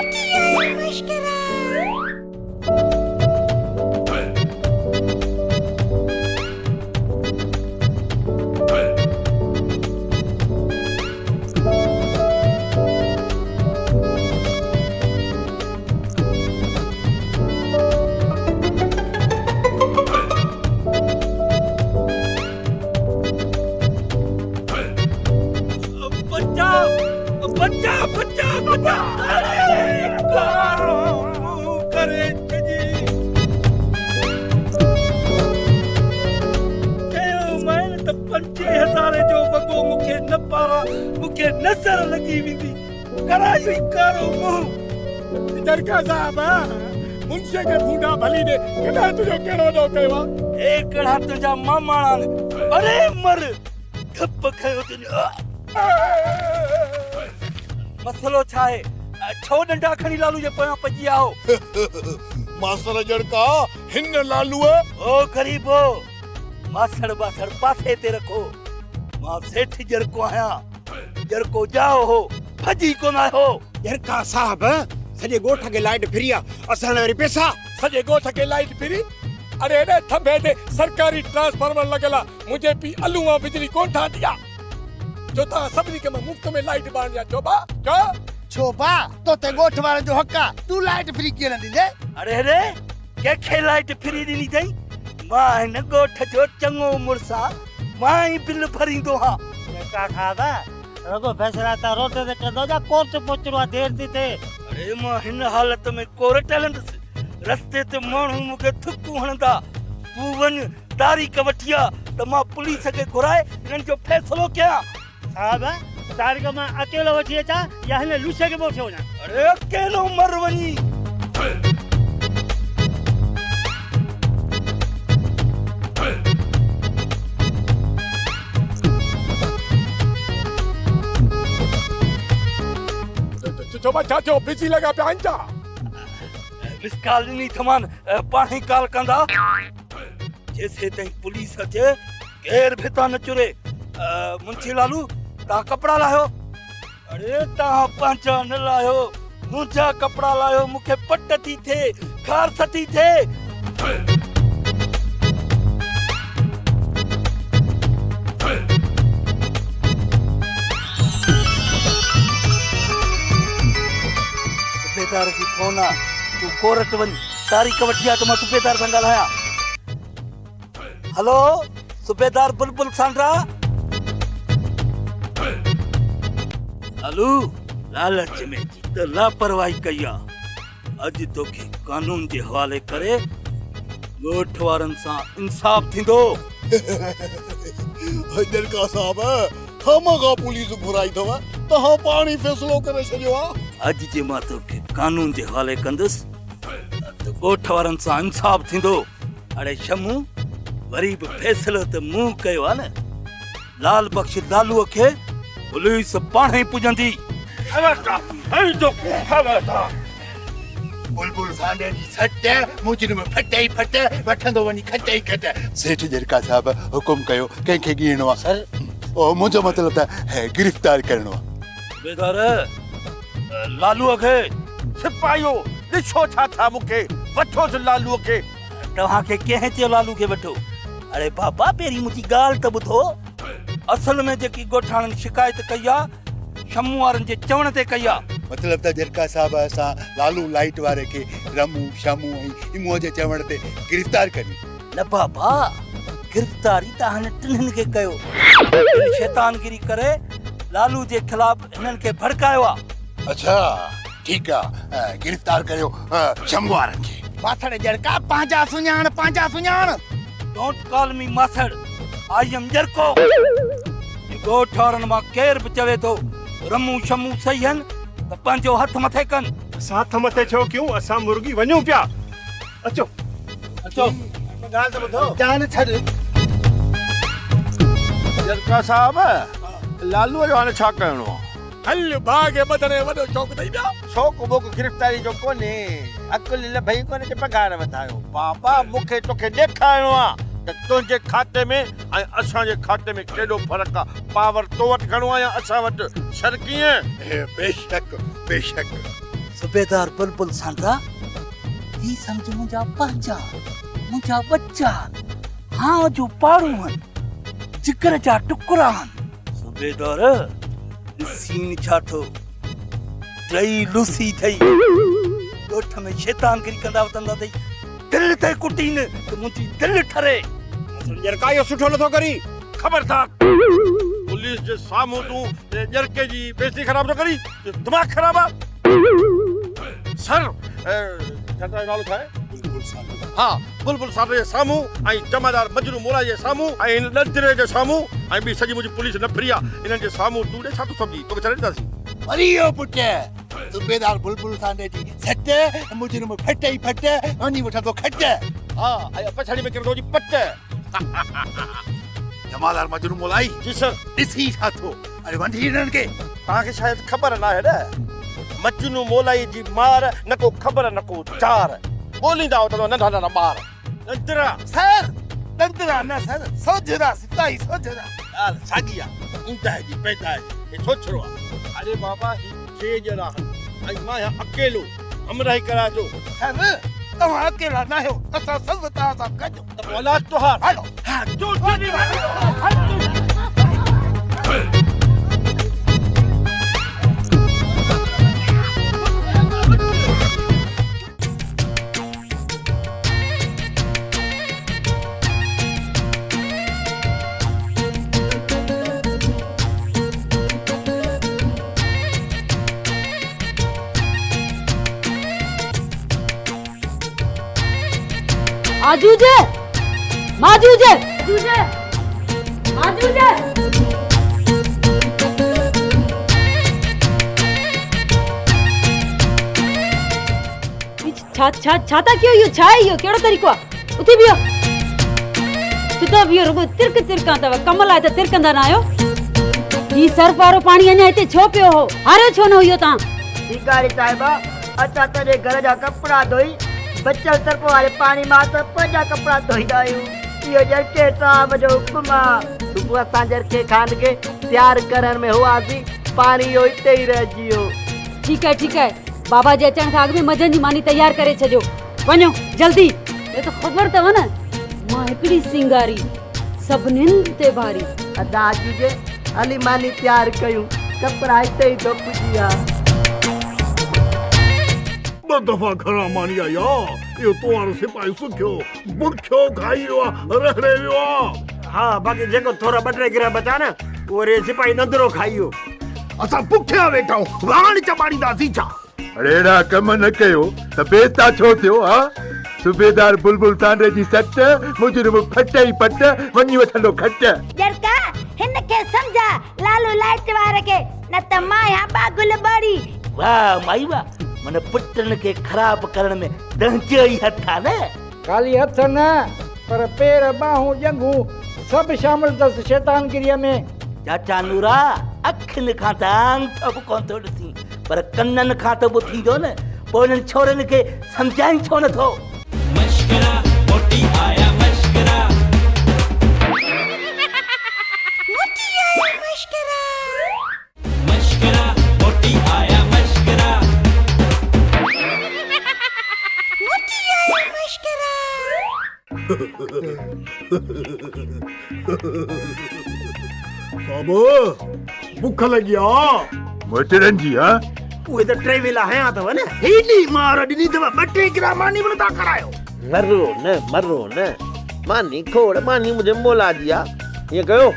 موٽي آيو مشڪرا. بچاء بچاء بچاء بچاء ڪارو منهن ڪري ڇڏي. چيومانء ته پنجين هزارين جو وڳو مون کي نه پارا، مون کي نظر لڳي ويندي. ڪرايو ئي ڪارو منهن. جرڪا صاحب، منشي کي ڦونڊا ڀلي ڏي، ڪڏهن تنهنجو ڪهڙو ڏوهه ڪيو آ؟ اي ڪهڙا تنهنجا ماماڻا آهن، پري مر، ڌپ کنيو تنهنجو. مسئلو ڇا آهي؟ ڇو ڏنڊا کڻي لالو جي پويان پڄي آهو؟ ماسر جرڪا، هن لالوء. او غريبو، ماسڙ باسڙ پاسي تي رکو. مان سيٺ جرڪو آهيان. جرڪو ڄائو هو، ڀڄي ڪونه آيو. جرڪا صاحب، سڄي ڳوٺ کي لائيٽ ڦري آ، اسان لاء وري پئسا. سڄي ڳوٺ کي لائيٽ ڦري؟ اڙي هيڏي ٿنڀي تي سرڪاري ٽرانسفارمر لڳل آ، منهنجي پيء الو مان بجلي ڪونه ٺاهندي آ، جو توهان سڀني کي مان مفت ۾ لائيٽ ٻارڻ ڏيان. ڇو ڀاء، ڇو؟ ڇو ڀاء، تو تي ڳوٺ وارن جو حق آ، تون لائيٽ فري ڪيئن نه ڏيندين؟ اڙي هيڏي، ڪنهن کي لائيٽ فري ڏني اٿئي؟ مان هن ڳوٺ جو چڱو مڙس آ، مان ئي بل ڀريندو هان. جيڪا صاحب، رڳو فيصلا تان روڊ تي ڪندو يا ڪورٽ پهچڻو آ، دير ٿي ٿئي. اڙي مان هن حالت ۾ ڪورٽ هلندس، رستي تي ماڻهو مون کي ٿڪون هڻندا. تون وڃ تاريخ وٺي آ ته مان پوليس کي گهرائي هنن جو فيصلو ڪيان. صاحب، تاريخ مان اڪيلو وٺي اچان يا هن لوسي کي به وٺي وڃان؟ اڙي اڪيلو مر وڃي. ڇو ڀاء، ڇا ٿيو؟ بزي لڳا پيا آهن ڇا؟ مس ڪال ڏني اٿمان، پاڻ ئي ڪال ڪندا. جيسين تائين پوليس اچي ڪير به هتان نه چري. منشي لالو، توهان ڪپڙا لاهيو. اڙي توهان پنهنجا نه لاهيو، منهنجا ڪپڙا لاهيو، مون کي پٽ ٿي ٿئي، خارس ٿي ٿئي. صوبيدار جي فون آ، تون ڪورٽ وڃ، تاريخ وٺي آ ته مان صوبيدار سان ڳالهايان. هلو صوبيدار بلبل سانڊرا. هلو، لالچ ۾ اچي ته لاپرواهي ڪئي آ، اڄ توکي قانون جي حوالي ڪري ڳوٺ وارن سان انصاف ٿيندو. جرڪا صاحب، خامخواه پوليس گهرائي اٿو، توهان پاڻ ئي فيصلو ڪري ڇڏيو آ. اڄ جي مان توکي قانون جي حوالي ڪندس ته ڳوٺ وارن سان انصاف ٿيندو. اڙي شمو، وري به فيصلو ته مون ڪيو آ نه. لال بخش لالوء کي پوليس پاڻ ئي پڄندي. بلبل سانڊي جي سٽ، منهنجي ۾ ڦٽ ئي ڦٽ، وٺندو وڃي کٽ ئي کٽ. سيٺ جرڪا صاحب حڪم ڪيو، ڪنهن کي ڳيهڻو آ؟ سر. او منهنجو مطلب ته گرفتار ڪرڻو آ. صوبيدار، لالوء کي. سپاهيو، ڏسو ڇا ٿا مون کي، وٺوس لالوء کي. توهان کي ڪنهن چيو لالو کي وٺو؟ اڙي بابا، پهرين منهنجي ڳالهه ته ٻڌو. اصل ۾ جيڪي ڳوٺاڻن شڪايت ڪئي آ، شمو وارن جي چوڻ تي ڪئي آ. مطلب ته جرڪا صاحب، اسان لالو لائيٽ واري کي رمو، شمو ۽ اموء جي چوڻ تي گرفتار ڪريون. نه بابا، گرفتاري ته هن ٽنهن کي ڪيو. هن شيطانگيري ڪري لالو جي خلاف هنن کي ڀڙڪايو آ. اڇا ٺيڪ آ، گرفتار ڪريو شمو وارن کي. ماسڙ جرڪا، پنهنجا سڃاڻ، پنهنجا سڃاڻ. Don't call me ماسڙ، I am Jarko. ڳوٺ وارن مان ڪير به چوي ٿو رمو شمو صحيح آهن ته پنهنجو هٿ مٿي ڪن. اسان هٿ مٿي ڇو ڪيون، اسان مرڳي وڃون پيا. اچو اچو، ڳالهه ته ٻڌو. جان ڇڏ. جرڪا صاحب، لالوء جو هاڻي ڇا ڪرڻو آ؟ هل ڀاء کي ٻڌڻ جو وڏو شوق اٿئي پيا. شوق بوق گرفتاري جو ڪونهي، عقل لڀئي ڪونه ته پگهار وڌايو. بابا، مون کي توکي ڏيکارڻو آ ته تنهنجي کاتي ۾ ۽ اسان جي کاتي ۾ ڪيڏو فرق آ. پاور تو وٽ گهڻو آ يا اسان وٽ؟ سر ڪيئن؟ بيشڪ بيشڪ. सूबेदार बुलबुल सांडरा, ही सम्झ मुंहिंजा पंहिंजा, मुंहिंजा ॿचा हांव जो पाड़ू आहिनि, जिगर जा टुकड़ा आहिनि। सूबेदार, ॾिसीं छा थो, टई लुसी अथई, ॻोठ में शैतानगिरी कंदा वतंदा अथई, दिलि ते कुटीन त मुंहिंजी दिलि ठरे। ॼरका इहो सुठो नथो करी। ख़बरदार, पुलिस जे साम्हूं तूं ॼरके जी बेइज़ती ख़राब थो करी, दिमाग़ ख़राब आहे। सर, छा तव्हांजो नालो छा आहे? बुलबुल सांडो। हा, बुलबुल सांडो जे साम्हूं ऐं जमादार मजनू मोला जे साम्हूं ऐं हिन ॾंदरे जे साम्हूं ऐं ॿी सॼी मुंहिंजी पुलिस नफ़री आहे, इन्हनि जे साम्हूं तूं ॾे छा थो सम्झी? तोखे छॾे ॾींदासीं। वरी इहो पुट, सूबेदार बुलबुल सांडे जी सट, मुंहिंजी में फट ई फट, वञी वठंदो खट। हा, ऐं पछाड़ी में किरंदो जी पट। जमादार मजनू मोलाई। जी सर। ॾिसी छा थो? अरे वठी हिननि खे। तव्हांखे शायदि ख़बर न आहे न, मजनू मोलाई जी मार न को ख़बर न को चार, ॻोल्हींदा हो त नंढा नंढा ॿार। ॾंदरा। सर, ॾंदरा न सर, सोझरा, सिपाही सोझरा। ॻाल्हि साॻी आहे, ऊंचाई जी पैदाइश, हे सोझरो आहे। अरे बाबा, ही टे ॼणा आहिनि ऐं मां आहियां अकेलो, हमराही कराइजो। सर, तव्हां अकेला न आहियो, असां सभु तव्हां सां गॾु। त पोइ औलाद तुहार। हलो। हा, जो चली वञो। आजूजे, माजूजे, आजूजे, माजूजे। छा छा छा था कयो इहो? छा आहे इहो? कहिड़ो तरीक़ो आहे? उथी बीहो, सिधो बीहो, रुगो तिरक तिरका अथव, कम लाइ त तिरकंदा न आहियो। ही सर्फ वारो पाणी अञा हिते छो पियो हो? हारियो छो न हुयो तव्हां? भिकारी साहिबा, असां तॾहिं घर जा कपिड़ा धोई बचल सर्फ वारे पाणी मां त पंहिंजा कपिड़ा धोईंदा आहियूं। इहो जरके साहब जो हुकुम आहे। सुबुह असां जरके खान खे तयारु करण में हुआसीं, पाणी इहो हिते ई रहिजी वियो। ठीकु आहे, ठीकु आहे, बाबा जे अचण खां अॻु में मंझंदि जी मानी तयारु करे छॾियो। वञो जल्दी, न त ख़बर अथव न, मां हिकिड़ी सिंगारी सभिनीनि ते भारी। अदा आजूजे, हली मानी तयारु कयूं, कपिड़ा हिते ई धोपिजी विया। ॿ दफ़ा घरां मानी आई आहे, इहो तो वारो सिपाही सुखियो बुखियो खाई वियो आहे, रगड़े वियो आहे। हा, बाक़ी जेको थोरा ॿ टे गिरह बचा न, उहो वरी सिपाही नंदरो खाई वियो। असां पुठियां वेठा आहियूं, वाण चबाड़ींदासीं छा? अड़े अहिड़ा कम न कयो त बेइज़ता छो थियो? हा, सूबेदार बुलबुल सांडे जी सट, मुंहिंजी में फट ई पट, वञी वठंदो खट। जरका, हिन खे सम्झा लालू लाइट वारे खे, न त मां आहियां बागुल ॿड़ी। वाह माई वाह, मन पुटनि खे ख़राब करण में तुंहिंजो ई हथु आहे न? ख़ाली हथ न, पर पेर, बाहूं, ॼंघूं सभु शामिल अथसि शैतानगिरीअ में। चाचा नूरा, अखियुनि खां त आंगठो बि कोन थो ॾिसी, पर कननि खां त ॿुधींदो न, पोइ इन्हनि छोरनि खे सम्झाए छो नथो? मश्करा मोटी आया मश्करा, मोटी आया मश्करा, मश्करा मोटी आया मश्करा, मोटी आया मश्करा। साहब, भुख लॻी आहे। मोटरनि जी, हा? उहे त टे वेला हयां अथव न, हेॾी मार ॾिनी अथव, ॿ टे गिरा मानी बि नथा करायो। मरो न, मरो न, मानी खोड़ मानी मुंहिंजे मौला जी आहे। ईअं कयो,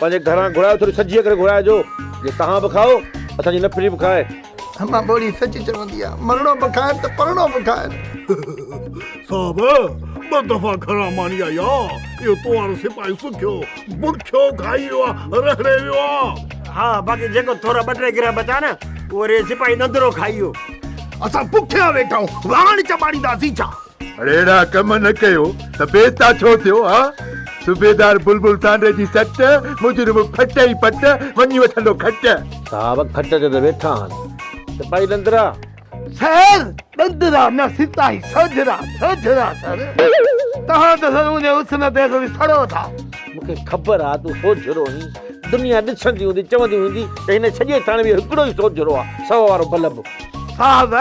पंहिंजे घरां घुरायो, थोरी सजीअ करे घुराइजो, जीअं तव्हां बि खाओ, असांजी नफ़री बि खाए। अम्मा ॿोड़ी सच चवंदी आहे, मरणो बि खाइनि त परणो बि खाइनि। साहब, ॿ दफ़ा घरां मानी आई आहे, इहो तो वारो सिपाही सुखियो बुखियो खाई वियो आहे, रगड़े वियो आहे। हा, बाक़ी जेको थोरा ॿ टे गिरह बचा न, उहो वरी सिपाही नंदरो खाई वियो। असां पुठियां वेठा आहियूं, वाण चबाड़ींदासीं छा? अड़े अहिड़ा कम न कयो त बेइज़ता छो थियो? हा, सूबेदार बुलबुल सांडे जी सट, मुंहिंजी में फट ई पट, वञी वठंदो खट। साहब, खट ते त वेठा आहिनि। सिपाही ॾंदरा। सर, ॾंदरा न, सिपाही सोझरा, सोझरा सर। तव्हां त सर मुंहिंजे हुस्न ते सड़ो था। मूंखे ख़बर आहे तूं सोझरो आहीं, दुनिया ॾिसंदी हूंदी, चवंदी हूंदी त हिन सॼे थाणे में हिकिड़ो ई सोझरो आहे, सव वारो बलब। साहब,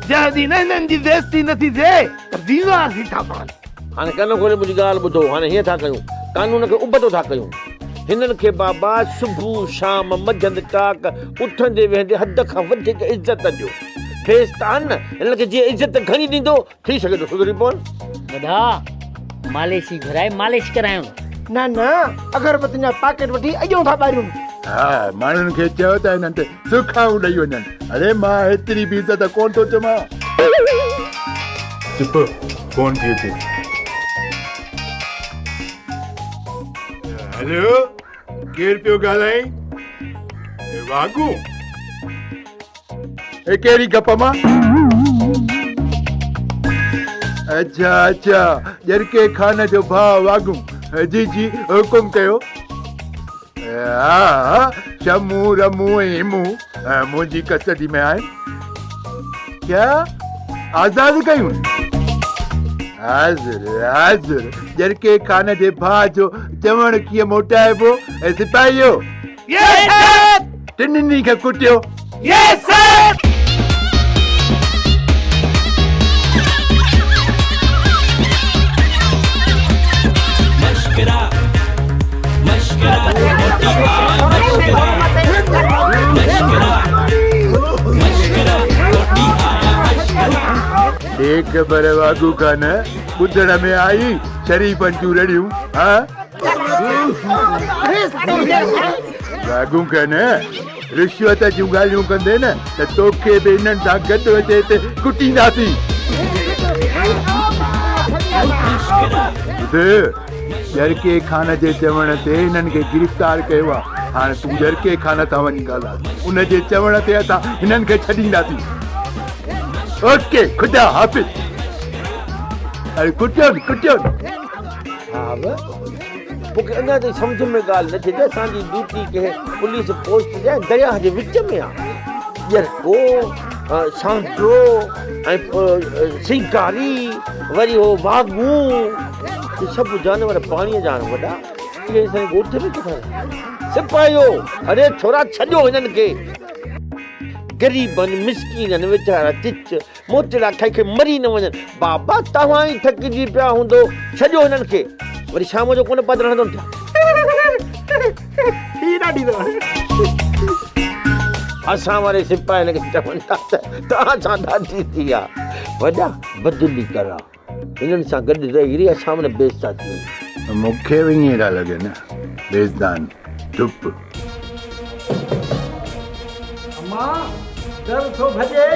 जंहिं ॾींहुं न हिननि जी बेइज़ती नथी थिए त बीमार थी था पवनि। हाणे कन खोले मुंहिंजी ॻाल्हि ॿुधो। हाणे हीअं था कयूं, कानून खे उबतो था कयूं। हिननि खे बाबा सुबुह शाम मंझंदि टाक उथंदे वेहंदे हद खां वधीक इज़त ॾियो। फेस त आहिनि न, हिननि खे जीअं इज़त घणी ॾींदो थी सघे थो सुधरी पवनि। वॾा मालिशी घुराए मालिश करायूं। न न, अगरबत्ती जा पैकेट वठी अॼो था ॿारियूं। हा, माण्हुनि खे चयो त हिननि ते सुखाऊं ॾेई वञनि। अरे मां एतिरी बि इज़त कोन थो चवां। चुप, फोन थी अचे। हेलो, केरु पियो ॻाल्हाए? वागू, ए कहिड़ी गप मां? अच्छा अच्छा, ॼरके खान जो भाउ वागू। जी जी, हुकुम कयो। हा, शमू रमू ऐं हिमू मुंहिंजी कस्टडी में आहिनि। क्या आज़ाद कयूं? हाज़िर हाज़िर। ॼरके खान जे भाउ जो चवण कीअं मोटाइबो? ऐं सिपाहियो, टिन्हिनि खे कुटियो। Yes sir. मश्करा मश्करा मोटी आया मश्करा, मश्करा मश्करा मोटी आया मश्करा। एक बर वागू खान ॿुधण में आई शरीफ़नि जूं रड़ियूं। हा वागू खान, रिश्वत जूं ॻाल्हियूं कंदे न त तोखे बि हिननि सां गॾु अचे हिते कुटींदासीं। ॿुध, ॼरके खान जे चवण ते हिननि खे गिरफ़्तार कयो आहे। हाणे तूं ॼरके खान सां वञी ॻाल्हाए, उनजे चवण ते असां हिननि खे छॾींदासीं। ओके, ख़ुदा हाफ़िज़। अरे कुटियो कुटियो। हा मूंखे अञा ताईं सम्झ में ॻाल्हि नथी अचे। असांजी ड्यूटी कंहिं पुलिस पोस्ट जे दरिया जे विच में आहे। ॼरको सांटो ऐं सिंगारी वरी हो वागू, सभु जानवर पाणीअ जा आहिनि वॾा। इहे असांजे ॻोठ में किथां? सिपाहियो, अरे छोरा छॾियो हिननि खे। ग़रीबनि मिसकीननि वीचारा चिच मोचड़ा खाई खाई मरी न वञनि। बाबा तव्हां ई थकिजी पिया हूंदो, छॾियो हिननि खे। वरी शाम जो कोन पदर हणंदो असां वारे सिपाहियुनि खे चवनि था त तव्हां सां ॾाढी थी आहे। वॾा बदिली करा, हिननि सां गॾु रही रही असां मन बेइज़्ज़त थी वञी। मूंखे बि ईअं था लॻे न, बेइज़्ज़तान चुप। अम्मा, दर थो भॼे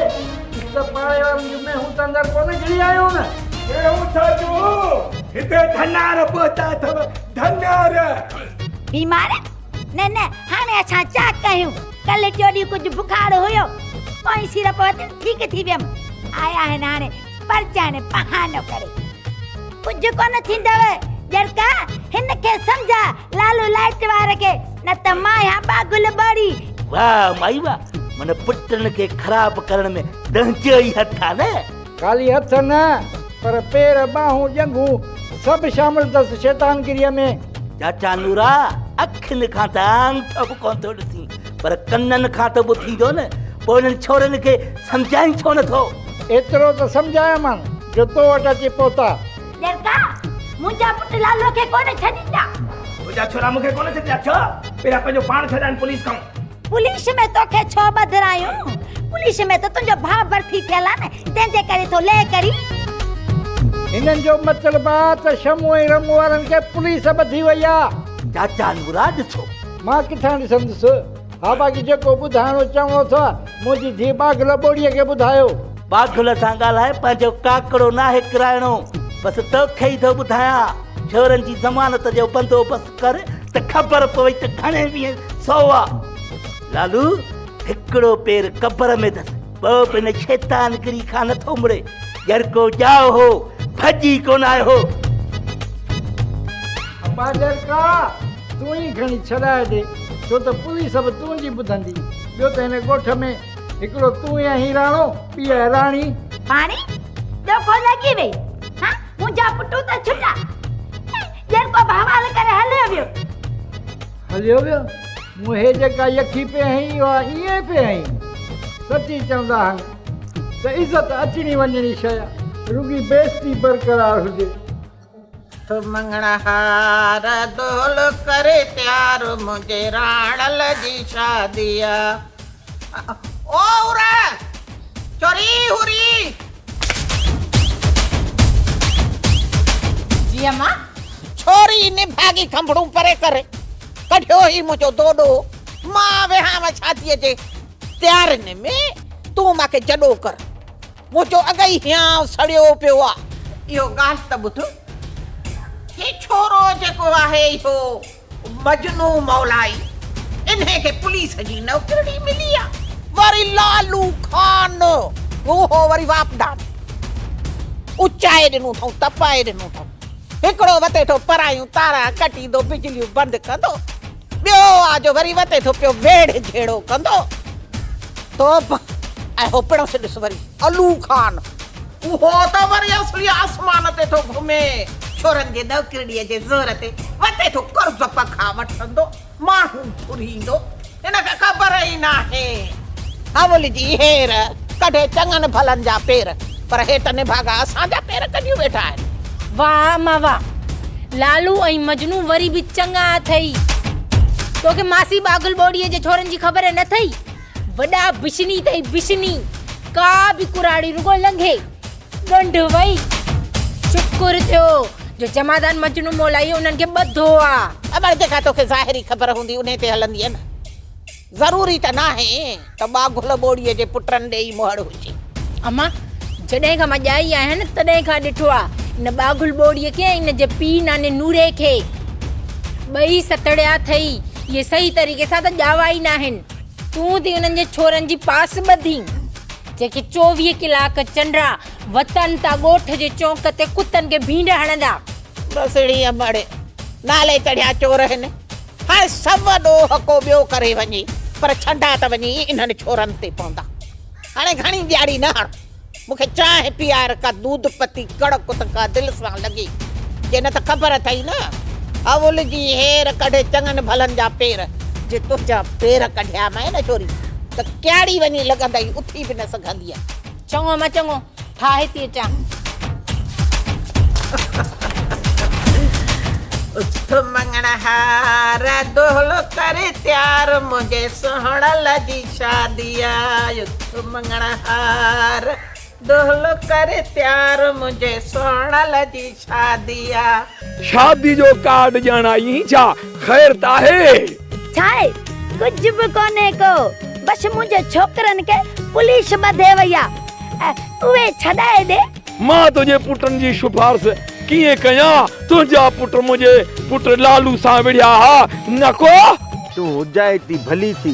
त पाणे वारनि जूं मेहूं त अंदरि कोन घिरी आयो न। मेहूं छा जूं? हिते धनार पहुता अथव, धनार। बीमार? न न, हाणे असां चा कयूं। कल्ह टियों ॾींहुं कुझु बुखार हुयो, पोइ सिरप वरिती ठीकु थी वियमि। आया आहिनि हाणे परचाइण बहानो करे। कुझु कोन थींदव। ॼरका, हिन खे सम्झा लालू लाइट वारे खे, न त मां आहियां बागुल ॿड़ी। वाह माई वाह, मन पुटनि खे ख़राब करण में तुंहिंजो ई हथु आहे न। ख़ाली हथ न, पर पेर बाहूं ॼंघूं सभु शामिल अथसि शैतानगिरीअ में। चाचा नूरा, अखियुनि खां त आंगठो बि कोन थो ॾिसी, पर कननि खां त ॿुधींदो न। पोइ इन्हनि छोरनि खे सम्झाए छो नथो? एतिरो त सम्झायामानि जो तो वटि अची पहुता। ॼरका, मुंहिंजा पुट लालूअ खे कोन छॾींदा। तुंहिंजा छोरा मूंखे कोन छॾींदा। छो? पहिरियां पंहिंजो पाण छॾाइनि पुलिस खां। पुलिस में तोखे छो ॿधरायूं? पुलिस में त तुंहिंजो भाउ भर्ती थियल आहे न, तंहिंजे करे थो ले करी। हिननि जो मतिलबु आहे त शमू ऐं रमू वारनि खे पुलिस ॿधी वई आहे। चाचा नूरा ॾिसो। मां किथां ॾिसंदुसि? हा, बाक़ी जेको ॿुधाइणो चवणो अथव मुंहिंजी धीउ बाघुल ॿोड़ीअ खे ॿुधायो। बाघुल सां ॻाल्हाए पंहिंजो काकड़ो नाहे कराइणो। बसि तोखे ई थो ॿुधायां, छोरनि जी ज़मानत जो बंदोबस्तु कर त ख़बर पवई त घणे ॾींहं सौ आहे। लालू, हिकिड़ो पेर कबर में अथसि, ॿियो बि हिन शैतानगिरी खां नथो मुड़े। ॼरको ॼाओ हो, भॼी कोन आयो हो। अब्बा ॼरका, तूं ई खणी छॾाए ॾे, छो त पुलिस बि तुंहिंजी ॿुधंदी। ॿियो त हिन ॻोठ में हिकिड़ो तूं ई आहीं राणो, ॿी आहे राणी। पाणी ॾोखो लॻी वई। हा, मुंहिंजा पुटू त छुटा, ॼरको हवाल करे हलियो वियो। हलियो वियो? मूं हे जेका यखी पे आहीं, उहा ईअं पे आहीं। सची चवंदा आहिनि त इज़त अचणी वञणी शइ आहे, रुॻी बेइज़ती बरक़रार हुजे। मंगणहार दोल करे तयार मुंहिंजे राणल जी शादी आ। ओ उरा चोरी हुरी जी अम्मा छोरी निभागी खंभड़ू परे करे कढियो ही मुंहिंजो दोॾो। मां वेहांव शादीअ जे तयारियुनि में, तूं मूंखे जॾो कर, मुंहिंजो अॻे ई हियांव सड़ियो पियो आहे। इहो ॻाल्हि त ॿुध, ही छोरो जेको आहे इहो मजनू मौलाई, इन्हे खे पुलिस जी नौकरी मिली आहे। वरी लालू खान उहो वरी वापदान उचाए ॾिनो अथऊं, तपाए ॾिनो अथऊं। हिकिड़ो वते थो परायूं तारा कटींदो, बिजलियूं बंदि कंदो, ॿियो आहे जो वरी वते थो पियो वेड़ झेड़ो कंदो। तो ऐं हो पिणुसु ॾिस वरी अलू खान, उहो त वरी असली आसमान ते थो घुमे, छोरनि जे नौकरीअ जे ज़ोर ते वते थो कर्ज़ पखा वठंदो, माण्हू फुरींदो, हिनखे ख़बर ई नाहे। हवल जी हेर कढे चङनि भलनि जा पेर, पर हे त निभागा असांजा पेर कढियूं वेठा आहिनि। वाह मां वाह, लालू ऐं मजनू वरी बि चङा अथई। तोखे मासी बागुल बोड़ीअ जे छोरनि जी ख़बर न अथई? वॾा बिशनी अथई बिशनी, का बि कुराड़ी रुगो लंघे ॻंढ वई। शुक्र थियो जो जमादान मजनू मोलाई उन्हनि खे ॿधो आहे। अमर जेका तोखे ज़ाहिरी ख़बर हूंदी उन ते हलंदी न, ज़रूरी त नाहे त बागुल बोड़ीअ जे पुटनि ॾे ई मोहड़ हुजे। अम्मा जॾहिं खां मां ॼाई आहियां न तॾहिं खां ॾिठो आहे इन बागुल बोड़ीअ खे ऐं इन जे पीउ नाने नूरे खे, ॿई सतड़िया अथई। इहे सही तरीक़े सां त ॼावा ई न आहिनि। तूं थी उन्हनि जे छोरनि जी पास ॿधी, जेके 24 कलाक चंडा वतन था ॻोठ जे चौक ते कुतनि खे भींड हणंदा। बसड़ी अमड़े नाले चढ़िया चोर आहिनि, हाणे सभु ॾोह को ॿियो करे वञे, पर छंडा त वञी इन्हनि छोरनि ते पवंदा। हाणे घणी ॾियारी न हण, मूंखे चांहि पीआर का दूध पत्ती कड़क त का दिलि सां लॻे, जे न त ख़बर अथई न अवुल जी हेर कढे चङनि भलनि जा पेर, जे तुंहिंजा पेर कढिया माए न छोरी त क्याड़ी वञी लॻंदई, उथी बि न सघंदी। चङो मां चङो ठाहे थी अचां। उथ मंगणहार दोहलो करे तयार मुंहिंजे सुहिणल जी शादी आहे। उथ मंगणहार दोहलो करे तयार मुंहिंजे सुहिणल जी शादी आहे। शादी जो कार्ड ॾियण आई छा? ख़ैर त आहे? छा आहे? कुझु बि कोन्हे को, बसि मुंहिंजे छोकिरनि खे पुलिस ॿधे वई आहे, उहे छॾाए ॾे। मां तुंहिंजे पुटनि जी सिफारिश कीअं कयां? तुंहिंजा पुट मुंहिंजे पुट लालू सां विढ़िया हा न को? तूं हुजाए थी भली थी,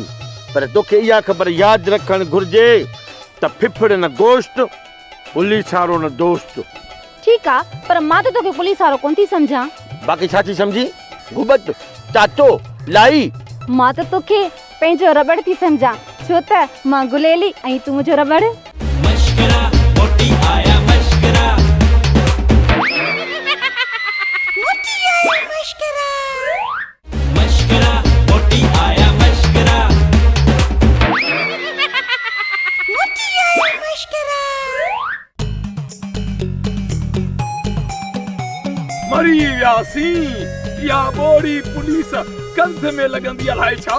पर तोखे इहा ख़बर यादि रखणु घुरिजे त फिफड़ न गोश्त, पुलिस वारो न दोस्त। ठीकु आहे, पर मां त तोखे पुलिस वारो कोन थी सम्झां। बाक़ी छा थी सम्झी? गुबत, चाचो, लाई। मां त तोखे पंहिंजो रबड़ थी सम्झां, छो त मां गुलेली ऐं तूं मुंहिंजो रबड़। मश्करा मोटी आया मश्करा, मोटी आया मश्करा, मश्करा मोटी आया मश्करा, मोटी आया मश्करा। मरी वियासीं, इहा बोड़ी पुलिस कंध में लॻंदी अलाए छा।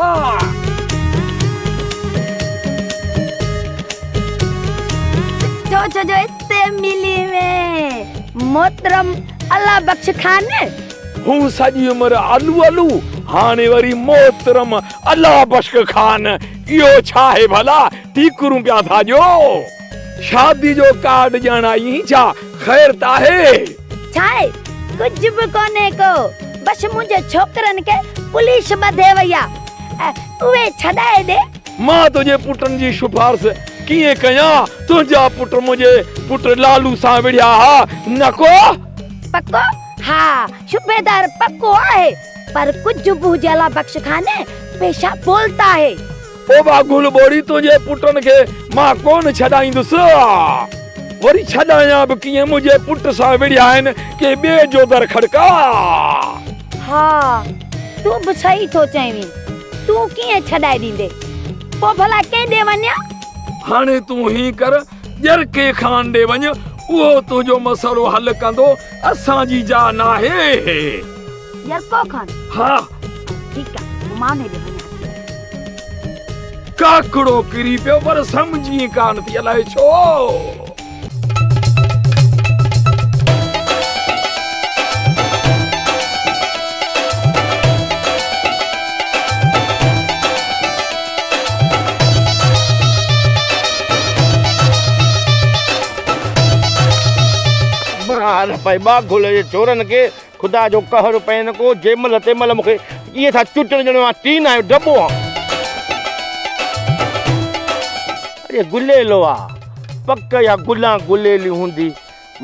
छो छो जो हिते मिली में मोहतरम अल्लाह बख्श खान। हूं सॼी उमिरि आलू आलू, हाणे वरी मोहतरम अल्लाह बख्श खान, इहो छा आहे भला? टीकरूं पिया था ॾियो। शादी जो कार्ड ॾियण आई छा? ख़ैर त आहे? छा आहे? कुझु बि कोन्हे को, बसि मुंहिंजे छोकिरनि खे पुलिस ॿधे वई आहे, उहे छॾाए ॾे। मां तुंहिंजे पुटनि जी सिफारिश कीअं कयां? तुंहिंजा पुट मुंहिंजे पुट लालू सां विढ़िया हा न को? पको? हा, सूबेदार पको आहे, पर कुझु बि हुजे अल्लाह बख्श खान पेशा बोलता आहे। ओ बागुल बोड़ी, तुंहिंजे पुटनि खे मां कोन छॾाईंदुसि। वरी छॾायां बि कीअं? मुंहिंजे पुट सां विढ़िया आहिनि के ॿिए जो दर खड़का। हा, तूं बि सही थो चवीं, तूं कीअं छॾाए ॾींदे? पोइ भला केॾे वञा? هاڻي تون هين ڪر، ڄرڪي خان ڏي وڃ، اهو تنهنجو مسئلو حل ڪندو، اسان جي جاء ناهي. ڄرڪو خان؟ ها. ٺيڪ آ، پوء مان انهي ڏي وڃان ٿي. ڪاڪڙو ڪري پيو پر سمجهين ڪانه ٿي الائي ڇو. مار پئي ٻاگهل جي چورن کي خدا جو قهر پئين ڪو جنهن مهل تنهن مهل مون کي ائين ٿا چٽن ڄڻ مان ٽين آهيان ڊٻو آهيان. اڙي گليلو آ پڪ اها گلان گليلي هوندي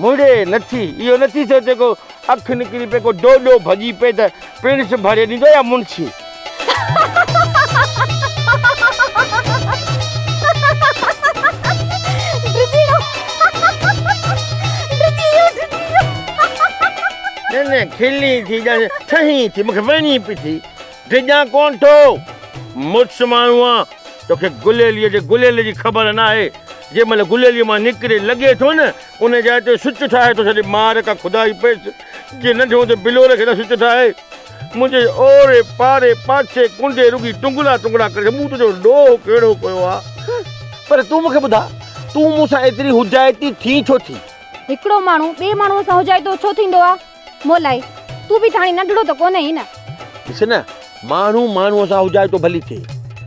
مڙي نٿي اهو نٿي سوچي ڪو اک نڪري پئي ڪو ڊوڏو ڀڄي پئي ته پڻس ڀري ڏيندو يا منشي. نه نه کلين ٿي ڄڻ ٺهين ٿي مونکي وڻي پئي ٿي ڊڄان ڪونه ٿو مڙس ماڻهو آن توکي گليليء جي گليلي جي خبر ناهي جنهن مهل گليليء مان نڪري لڳي ٿو نه ان جاء تي سچ ٺاهي ٿو ڇڏي مار ڪا خدا جي پيس جي ننڍي هوندي بلور کي نه سچ ٺاهي منهنجي اوري پاري پاڇي ڪنڊي رڳي ٽنگڙا ٽنگڙا ڪري ڇڏ مون تنهنجو ڏوهه ڪهڙو ڪيو آ؟ پر تون مون کي ٻڌاء تون مون سان ايتري حجائتي ٿين ڇو ٿي؟ هڪڙو ماڻهو ٻئي ماڻهوء سان حجائتو ڇو ٿيندو آ؟ مولائي، تون به ته هاڻي ننڍڙو ته ڪونه آهين نه. ڏس نه، ماڻهو ماڻهوء سان حجائتو ڀلي ٿئي،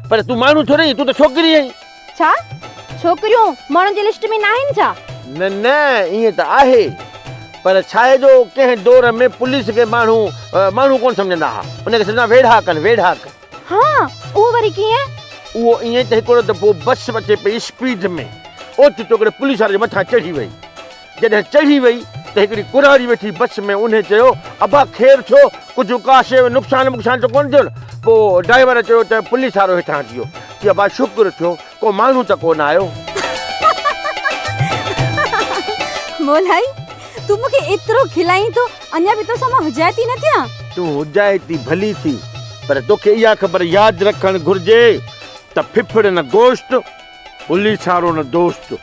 پر تون ماڻهو ٿوري آهين، تون ته ڇوڪري آهين. ڇا؟ ڇوڪريون ماڻهن جي لسٽ ۾ ناهن ڇا؟ نه نه، ائين ته آهي، پر ڇاهي جو ڪنهن دور ۾ پوليس کي ماڻهو ماڻهو ڪونه سمجهندا ها، ان کي سمجهندا ويڙهاڪ آهن، ويڙهاڪ. ها، اهو وري ڪيئن؟ اهو ائين ته هڪڙو دفعو بس اچي پئي اسپيڊ ۾، اوچتو هڪڙي پوليس واري جي مٿان چڙهي وئي. جڏهن چڙهي وئي ته هڪڙي ڪراڙي ويٺي بس ۾ انهي چيو، ابا خير ٿيو، ڪجهه ڪا شيء ۾ نقصان بقصان ته ڪونه ٿيو نه؟ پوء ڊرائيور چيو ته پوليس وارو هيٺان اچي ويو. چي ابا شڪر ٿيو ڪو ماڻهو ته ڪونه آيو. مولائي تون مون کي ايترو کلائين ٿو اڃا به توسان مان حجائتي نه ٿيان؟ تون حجائتي ڀلي ٿي پر توکي اها خبر ياد رکڻ گهرجي ته ڦڦڙ نه گوشت، پوليس وارو نه دوست.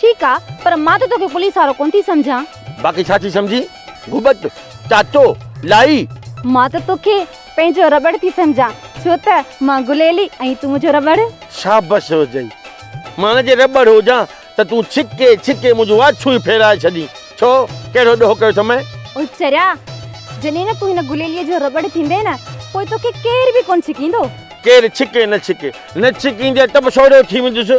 ٺيڪ آ پر مان ته توکي پوليس وارو ڪونه ٿي سمجهان. باقي ڇا ٿي سمجهين؟ گهٻت، چاچو، لائي. مان ته توکي پنهنجو رٻڙ ٿي سمجهان ڇو ته مان گليلي ۽ تون منهنجو رٻڙ. شابس هجئي. مان نه جي رٻڙ هجان ته تون ڇڪي ڇڪي منهنجون واڇون ئي ڦيرائي ڇڏين. ڇو؟ ڪهڙو ڏوهه ڪيو اٿمئي؟ او چريا! جڏهن نه تون هن گليليء جو رٻڙ ٿيندين نه پوء توکي ڪير به ڪونه ڇڪيندو. ڪير ڇڪي نه ڇڪي. نه ڇڪيندين ته به سوڙهو ٿي ويندس.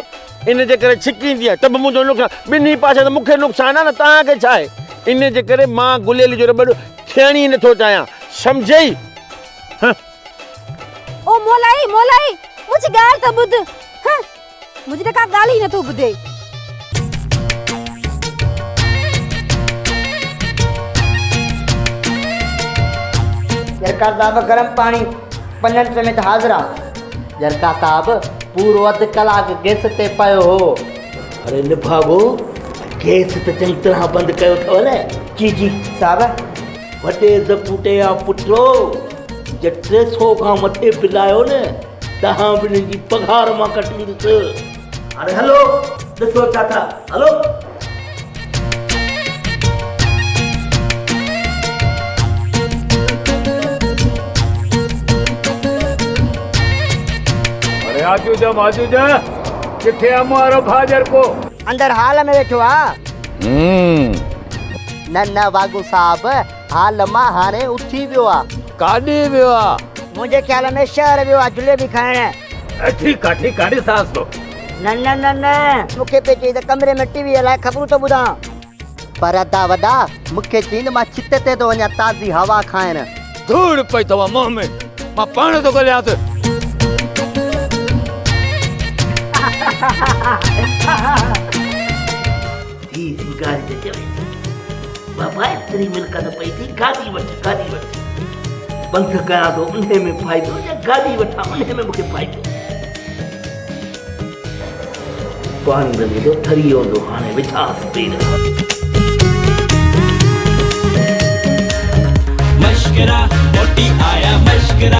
ان جي ڪري ڇڪيندي آهي ته به منهنجو نقصان، ٻنهي پاسي ته مون کي نقصان آهي نه توهان کي ڇا آهي؟ ان جي ڪري مان گليلي جو رٻڙ ٿيڻ ئي نٿو چاهيان، سمجهئي؟ هه. او مولائي، مولائي، منهنجي ڳالهه ته ٻڌ. هه، منهنجي ته ڪا ڳالهه ئي نٿو ٻڌي. جرڪا صاحب گرم پاڻي پنن سميت حاضر آ. جرڪا صاحب پورو اڌ ڪلاڪ گئس تي پيو هو. اڙي نڀاڳو گئس ته چڱي طرح بند ڪيو اٿو نه؟ جي جي صاحب. وڏي زڪوٽي آ پٽو جي 300 کان مٿي بل آيو نه تهان ٻنهي جي پگهار مان ڪٽيندس. هاڻي هلو ڏسو ڇا ٿا هلو. اڙي آجوجا ماجوجا ڪٿي آ مون وارو ڀاء جرڪو؟ اندر هال ۾ ويٺو آ. نه نه واڳون صاحب هال مان هاڻي اٿي ويو آ. ڪاڏي ويو آ؟ منهنجي خيال ۾ شهر ويو آ جليبي کائڻ. ٺيڪ آ ٺيڪ آ ڏسانس ٿو. نه نه نه نه مون کي پئي چئي ته ڪمري ۾ ٽي وي هلائي خبرون ٿو ٻڌان. پر ادا وڏا مون کي چئين ته مان ڇت تي ٿو وڃان تازي هوا کائڻ. ڌوڙ پئي اٿو منهن ۾ مان پاڻ ٿو ڳالهايانس. ڌيء سينگاري ته چوي ٿي، بابا ايتري ملڪت پئي ٿي گاڏي وٺ گاڏي وٺ. پنڌ ڪيان ٿو انهي ۾ فائدو يا گاڏي وٺان انهي ۾ مونکي فائدو. پاڻي لڳي ٿو ٺري ويندو هاڻي وجهانس پير. مشڪرا موٽي آيا مشڪرا.